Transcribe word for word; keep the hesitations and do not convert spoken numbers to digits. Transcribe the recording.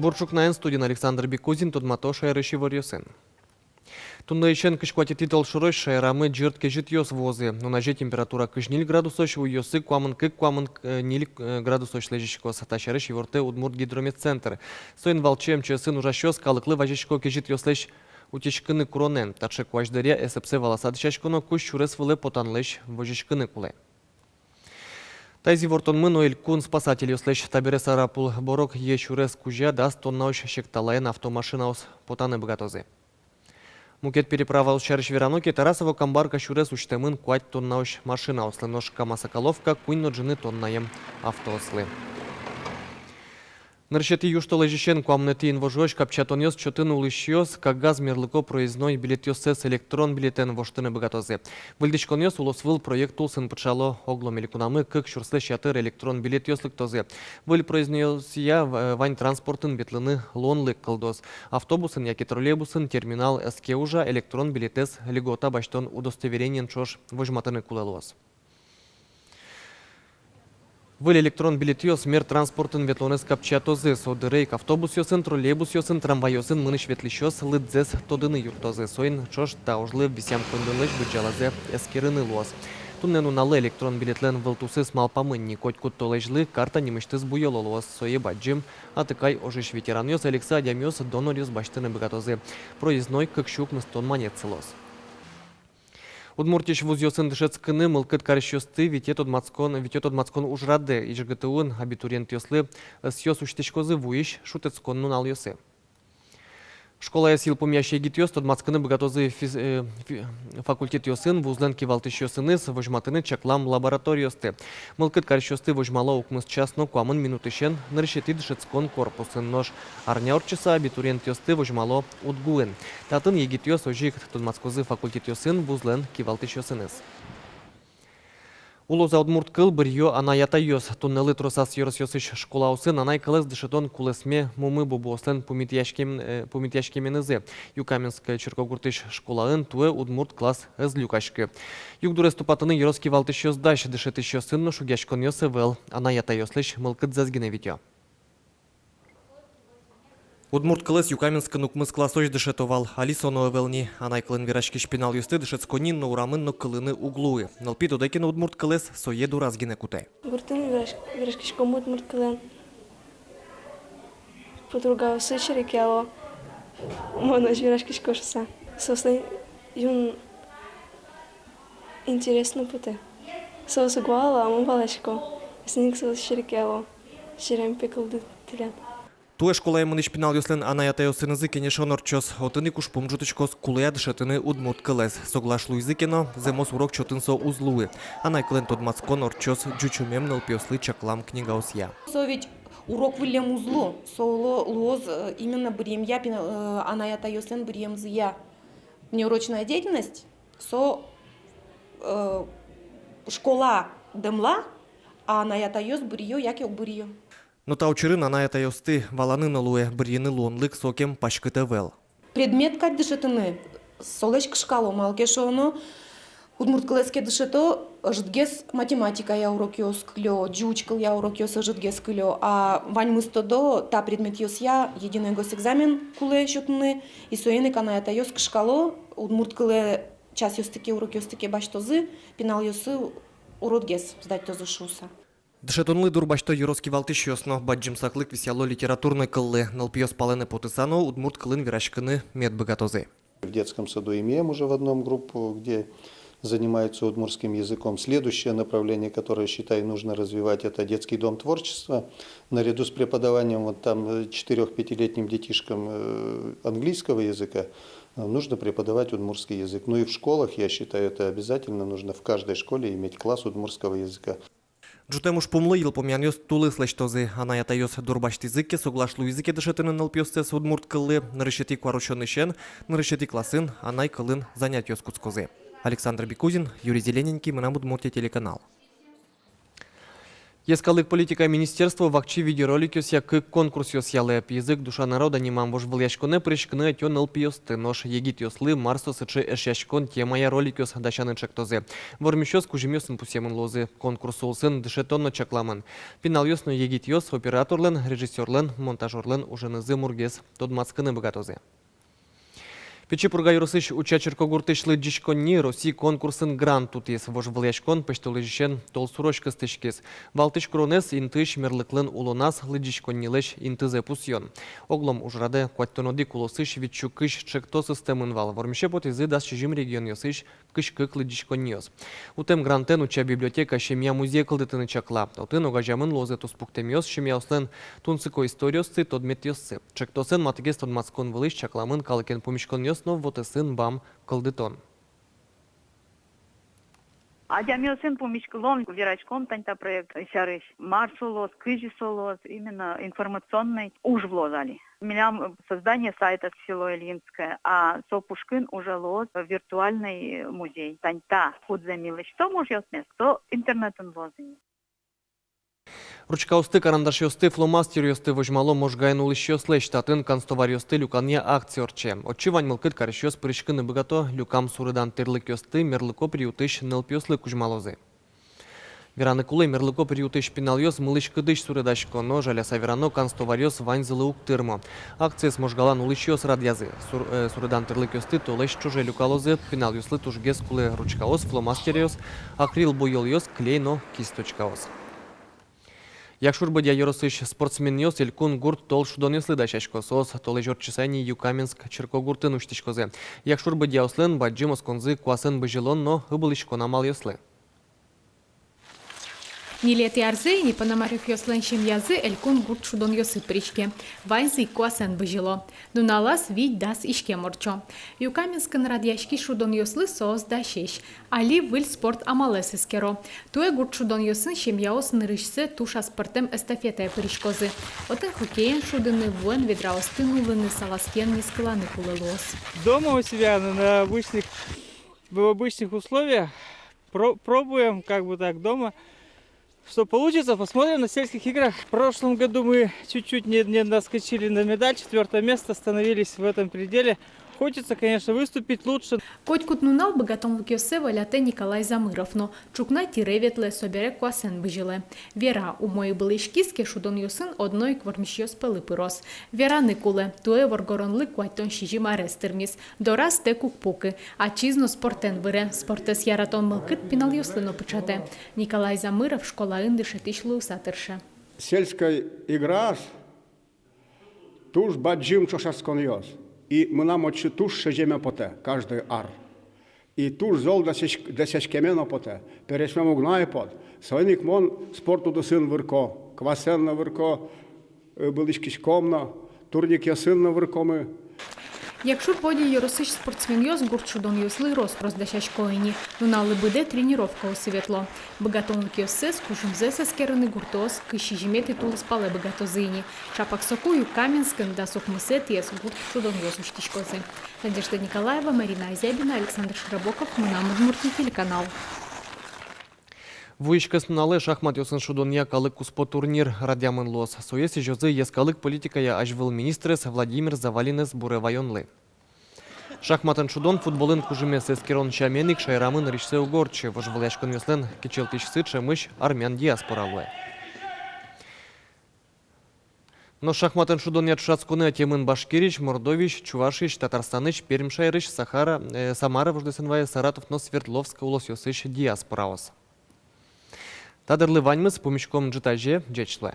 Бур ӵукнаен, студиын Александр Бекузин. Тодмато шаерысь иворъёсын. Туннэысен кызь куатетӥ толшорозь шаерамы ӟырт кезьытъёс вуозы. Нуназе температура кызь ньыль градусозь, уйёсы куамын кык, куамын ньыль градусозь лэзиськоз. Та сярысь ивортэ Удмурт гидрометцентр. Соин валче МЧС-ын ужасьёс калыклы вазисько кезьытъёслэсь утиськыны куронэн. Таӵе куазь дыръя эсэпсэ валаса дӥсяськоно, кузь сюрес вылэ потанлэсь возиськыны кулэ. Таиз ивортонмы но элькун спасательёслэсь. Табере Сарапул Борок йӧ сюрес кузя дас тоннаозь секталаен автомашинаос потаны быгатозы. Мукет переправаос сярысь верано ке, Тарасово-Камбарка сюрес усьтэмын куать тоннаозь машинаослы, нош Кама-Соколовка куинь но ӝыны тоннаем автоослы. Нырысетӥ южтолэзьысен куамынэтӥ инвожоозь капчиятонъёс чотын улӥсьёс кагаз мерлыко проездной билетъёссэс электрон билетэн воштыны быгатозы. Выльдӥськонъёс улосвыл проект улсын пыӵало. Оглом элькунамы кык сюрслэсь ятыр электрон билетъёс лыктозы. Выль проезднойёсъя вань транспортын ветлыны луонлык кылдоз. Автобусын яке троллейбусын терминал ӧз ке ужа, электрон билетэз льгота басьтон удостоверениен ӵош возьматыны кулэ луоз. Выль электрон билетъёс мер транспортын ветлонэз капчиятозы. Со дыре ик автобусъёсын, троллейбусъёсын, трамвайёсын мынӥсь-ветлӥсьёс лыдзэс тодыны юрттозы. Соин ӵош та ужлы висъям коньдонлэсь быдӟалазэ эскерыны луоз. Туннэ нуналлы электрон билетлэн вылтусыз малпамын ни. Котькуд толэзьлы карта нимысьтыз буёло луоз. Сое Бадӟым Атыкай ожысь ветеранъёс, элексы адямиос, доноръёс басьтыны быгатозы. Проездной кык сю укмыстон манет сылоз. Удмуртиысь вузъёсын дышетскыны мылкыд карисьёсты вите тодматскон, вите тодматскон ужрадэ. ИжГТУ-ын абитуриентъёслы ӧсъёс усьтӥськозы вуись шутэтскон нуналъёсы. Школаез йылпумъясь егитъёс тодматскыны быгатозы физ-, э, фи-, факультетъёсын, вузлэн кивалтӥсьёсыныз, возьматыны чаклам лабораториосты. Мылкыд карисьёсты возьмало укмыс час но куамын минутысен нырысетӥ дышетскон корпусын. Нош арня ортчыса абитуриентъёсты возьмало УдГУын. Татын егитъёс озьы ик тодматскозы факультетъёсын, вузлэн кивалтӥсьёсыныз. Улоз-а удмурт кыл, быръё анай-атайёс. Туннэлы тросаз ёросъёсысь школаосын анай кылэз дышетон кулэсме мумы-бубыослэн пумитъяськем-, э, пумитъяськеменызы. Юкаменск черкогуртысь школаын туэ удмурт класс ӧз люкаськы. Югдурез тупатыны ёрос кивалтӥсьёс дась, дышетӥсьёсын но шугъяськонъёс ӧвӧл, анай-атайёслэсь мылкыдзэс гинэ витё. Удмурт кылэз Юкаменскын укмыс классозь дышето вал, али со но ӧвӧл ни. Анай кылын вераськись пиналъёсты дышетсконниын но, урамын но кылыны уг луы. Нылпи тодэ ке но удмурт кылэз, сое дораз гинэ кутэ. Гуртын вераськ-, вераськиськом удмурт кылын. Подругаосы серекъяло, мон озьы вераськисько шуыса. Соослэн юн интересно потэ. Соос уг вала, а мон валасько. Соин ик соос серекъяло. Серем пе кылды тӥляд. Туэ школае мынӥсь пиналъёслэн анай-атайёсынызы кенешон ортчоз. Отын ик ужпум ӝутӥськоз, кулэ-а дышетыны удмурт кылэз. Соглаш луизы ке но, зэмос урок чотын со уз луы. Анай кылын тодматскон ортчоз ӟучомем нылпиослы чаклам книгаосъя. Со ведь урок выллем уз лу, со лу-, луоз, э, именно быръемъя, пина-, э, анай-атайёслэн быръемзыя. Внеурочная деятельность, со, э, школа дэмла, а анай-атайёс быръё яке уг быръё. Но та учырын анай-атайёсты валаны но луэ, быръыны луонлык сокем паськыт ӧвӧл. Предмет кадь дышетыны солэсь кышкало, малы ке шуоно, удмурт кылэз ке дышето, ӧжытгес математикая урокъёс кылё, ӟуч кылъя урокъёс ӧжытгес кылё, а ваньмыз тодо, та предметъёсъя единый госэкзамен кулэ сётыны, и соин ик анай-атайёс кышкало, удмурт кылэ часъёсты ке, урокъёсты ке басьтозы, пиналъёссы уродгес сдатьтозы шуыса. Дышетонлы дурбасьто ёрос кивалтӥсьёс но. Бадӟым саклык висъяло литературной кыллы. Нылпиос палэнэ потыса но удмурт кылын вераськыны мед быгатозы. В детском саду имеем уже в одном группу, где занимаются удмуртским языком. Следующее направление, которое, считаю, нужно развивать, это детский дом творчества. Наряду с преподаванием вот там, э, четырёх-пятилетним детишкам, э, английского языка, э, нужно преподавать удмуртский язык. Ну и в школах, я считаю, это обязательно нужно в каждой школе иметь класс удмуртского языка. Ӝутэм ужпумлы йылпумъянъёс тулыс лэсьтозы. Анай-атайёс дурбасьтӥзы ке, соглаш луизы ке дышетыны нылпиоссэс удмурт кыллы, нырысетӥ куарусёнысен нырысетӥ классын анай кылын занятиос кутскозы. Александр Бекузин, Юрий Зелененький, «Мынам Удмуртие» телеканал. Йӧскалык политика министерство вакчи видеороликъёсъя кык конкурсъёс ялэ. «Пи язык — душа народа» нимам вожвылъяськонэ пыриськыны ӧтё нылпиосты, нош егитъёслы «Мар со сыӵе эшъяськон» темая роликъёс дасяны чектозы. Вормисьёс кузьымъёсын пусъемын луозы. Конкурс улсын дышетон но чакламын. Пиналъёс но егитъёс операторлэн, режиссёрлэн, монтажёрлэн уженызы мургес тодматскыны быгатозы. Пичи Пурга ёросысь Уча черкогуртысь лыдӟиськонни Россий конкурсын грант утӥз. Вожвылъяськон пӧсьтолэзьысен толсурозь кыстӥськиз. Валтӥсь куронэз — интыысь мерлыклэн улоназ лыдӟиськоннилэсь интызэ пусъён. Огъя ужрадэ куатьтон одӥг улосысь витьсю кызь чектос ыстэмын вал. Вормисе потӥзы дас сизьым регионъёсысь кызь кык лыдӟиськонниос. Утэм грантэн Уча библиотека семья музей кылдытыны чакла. Отын огазеямын луозы туспуктэмъёс, семьяослэн тунсыко историоссы, тодметъёссы. Чектосэн матыгес тодматскон вылысь чакламын калыкен пумиськонъёс но вотэсын бам кылдытон. Адямиосын пумиськылом, вераськом тань та проект сярысь. Мар со луоз, кызьы со луоз, именно информационный уж луоз али. Милям создание сайта «Село Ильинское», а со пушкын уже луоз виртуальный музей. Тань та, кудзэ ми лэсьтом ужъёсмес, со интернетын луоз ини. Ручкаосты, карандашъёсты, фломастеръёсты возьмало Можгаын улӥсьёслэсь. Татын канцтоваръёсты люканъя акция ортче. Отчы вань мылкыд карисьёс пыриськыны быгато. Люкам суредан тӥрлыкъёсты мерлыко приютысь нылпиослы кузьмалозы. Вераны кулэ, мерлыко приютысь пиналъёс мылысь-кыдысь суредасько, но, жаляса верано, канцтоваръёс ваньзылы уг тырмо. Акциез Можгалэн улӥсьёс радъязы. Сур-, э, суредан тӥрлыкъёсты толэзь ӵоже люкалозы, пиналъёслы тужгес кулэ ручкаос, фломастеръёс, акрил буёлъёс, клей но кисточкаос. Якшур-Бӧдья ёросысь спортсменъёс элькун гурт тол шудонъёслы дасясько. Соос толэзь ортчыса ини Юкаменск черкогуртын усьтӥськозы. Якшур-Бӧдьяослэн бадӟым осконзы куасэн бызьылон но ыбылӥськон амалъёслы. Ньылетӥ арзэ ини Пономарёвъёслэн семьязы элькун гурт шудонъёсы пыриське. Ваньзы ик куасэн бызьыло. Нуналаз вить-дас иськем ортчо. Юкаменскын радъяськись шудонъёслы соос дасесь. Али выль спорт амалэз эскеро. Туэ гурт шудонъёсын семьяос нырысьсэ туж аспӧртэм эстафетае пыриськозы. Отын хоккеен шудыны, вуэн ведраосты нуллыны, салазкиен нискыланы кулэ луоз. Дома у себя, ну, на обычных, в обычных условиях про-, пробуем, как бы так, дома. Что получится, посмотрим на сельских играх. В прошлом году мы чуть-чуть не, не наскочили на медаль, четвёртое место, остановились в этом пределе. Хочется, конечно, выступить лучше. Котькуд нунал быгатонлыкъёссэ волятэ Николай Замыров но. Ӵукна тире ветлэ, собере куасэн бызьылэ. Вера, умой ыбылӥськиз ке, шудонъёсын одно ик вормисьёс пӧлы пыроз. Вераны кулэ, туэ воргоронлы куатьтон сизьым арес тырмиз. Дораз тэк уг пукы, ачиз но спортэн выре. Спортэз яратон мылкыд пиналъёслы но пыӵатэ. Николай Замыров школаын дышетӥсь луыса тырше. Сельской играос туж бадӟым ӵошатсконъёс. И мынам отчы туж шедьеме потэ каждый ар. И туж зол дасясь-, дасяськеме но потэ. Пересьмем уг на ай пот. Соин ик мон спорт удысын вырисько, квасэн но вырисько, ыбылӥськиськом но, турникъёсын но выриськомы. Якшур-Бӧдья ёросысь спортсменъёс гурт шудонъёслы рос-прос дасясько ини. Нуналлы быдэ тренировкаосы ветло. Быгатонлыкъёссэс, кужымзэс эскерыны гуртоос кызь сизьыметӥ тулыспалэ быгатозы ини. Ӵапак соку Юкаменскын дас укмысэтӥез гурт шудонъёс усьтӥськозы. Надежда Николаева, Марина Азябина, Александр Широбоков, «Мынам Удмуртие» телеканал. Вуись кӧснуналэ шахматъёсын шудонъя калык куспо турнир радъямын луоз. Сое сӥзёзы йӧскалык политикая азьвыл министрез Владимир Завалинэз буре ваёнлы. Шахматэн шудон футболын кужымез эскерон сямен ик шаерамы нырысьсэ уг ортчы. Вожвылъяськонъёслэн кичӧлтӥсьсы ӵемысь армян диаспора луэ. Нош шахматэн шудонъя ӵошатсконэ ӧтемын Башкириысь, Мордовиысь, Чувашиысь, Татарстанысь, Пермь шаерысь, Сахара, э, Самара, вождэс эн вае, Саратов но Свердловск улосъёсысь диаспораос. Та дырлы ваньмыз. Пумиськом ӝытазе. Ӟеч луэ.